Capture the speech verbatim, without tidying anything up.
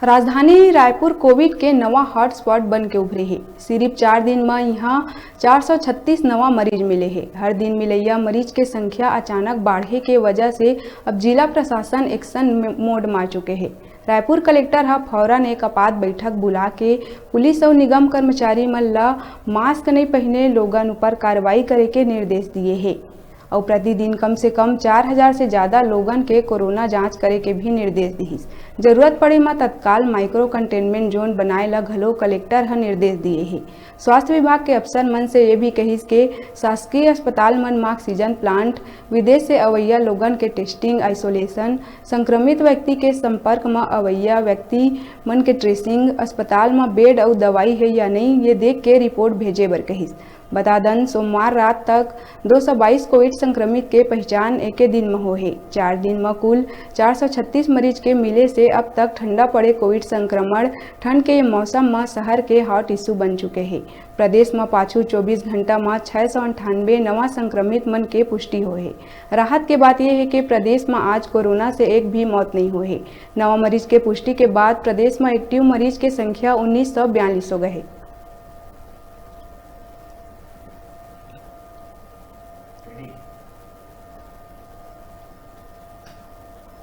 राजधानी रायपुर कोविड के नवा हॉटस्पॉट बन के उभरे हे। सिरिफ चार दिन म इहां चार सौ छत्तीस नवा मरीज मिले हे। हर दिन मिलइया मरीज के संख्या अचानक बाढ़े के वजह से अब जिला प्रशासन एक्शन मोड म आ चुके हे। रायपुर कलेक्टर ह फौरन एक आपात बैठक बुला के पुलिस अउ निगम कर्मचारी मन ल मास्क नइ पहिने लोगन ऊपर कार्रवाई करे के निर्देश दिए हे। अउ प्रतिदिन कम से कम चार हजार से ज्यादा लोगन के कोरोना जांच करे के भी निर्देश दिहिस। जरूरत पड़े म तत्काल माइक्रो कंटेनमेंट जोन बनाए ल घलो कलेक्टर ह निर्देश दिए हे। स्वास्थ्य विभाग के अफसर मन से ये भी कहिस के शासकीय अस्पताल मन म ऑक्सीजन प्लांट, विदेश से अवइया लोगन के टेस्टिंग, आइसोलेशन, संक्रमित व्यक्ति के संपर्क म अवइया व्यक्ति मन के ट्रेसिंग, अस्पताल म बेड अउ दवाई हे या नइ, ये देख के रिपोर्ट भेजे बर कहिस। बता दन, सोमवार रात तक दो सौ बाईस कोविड संक्रमित के पहचान एके दिन म होहे। चार दिन म कुल चार सौ छत्तीस मरीज के मिले से अब तक ठंडा पड़े कोविड संक्रमण ठंड के ये मौसम म शहर के हॉट इशू बन चुके हे। प्रदेश म पाछू चौबीस घंटा म छह सौ अंठानबे नवा संक्रमित मन के पुष्टि होहे। राहत के बात ये हे कि प्रदेश म आज कोरोना से एक भी मौत नइ होहे। नवा मरीज के पुष्टि के बाद प्रदेश म एक्टिव मरीज के संख्या उन्नीस सौ बयालीस हो गए हे।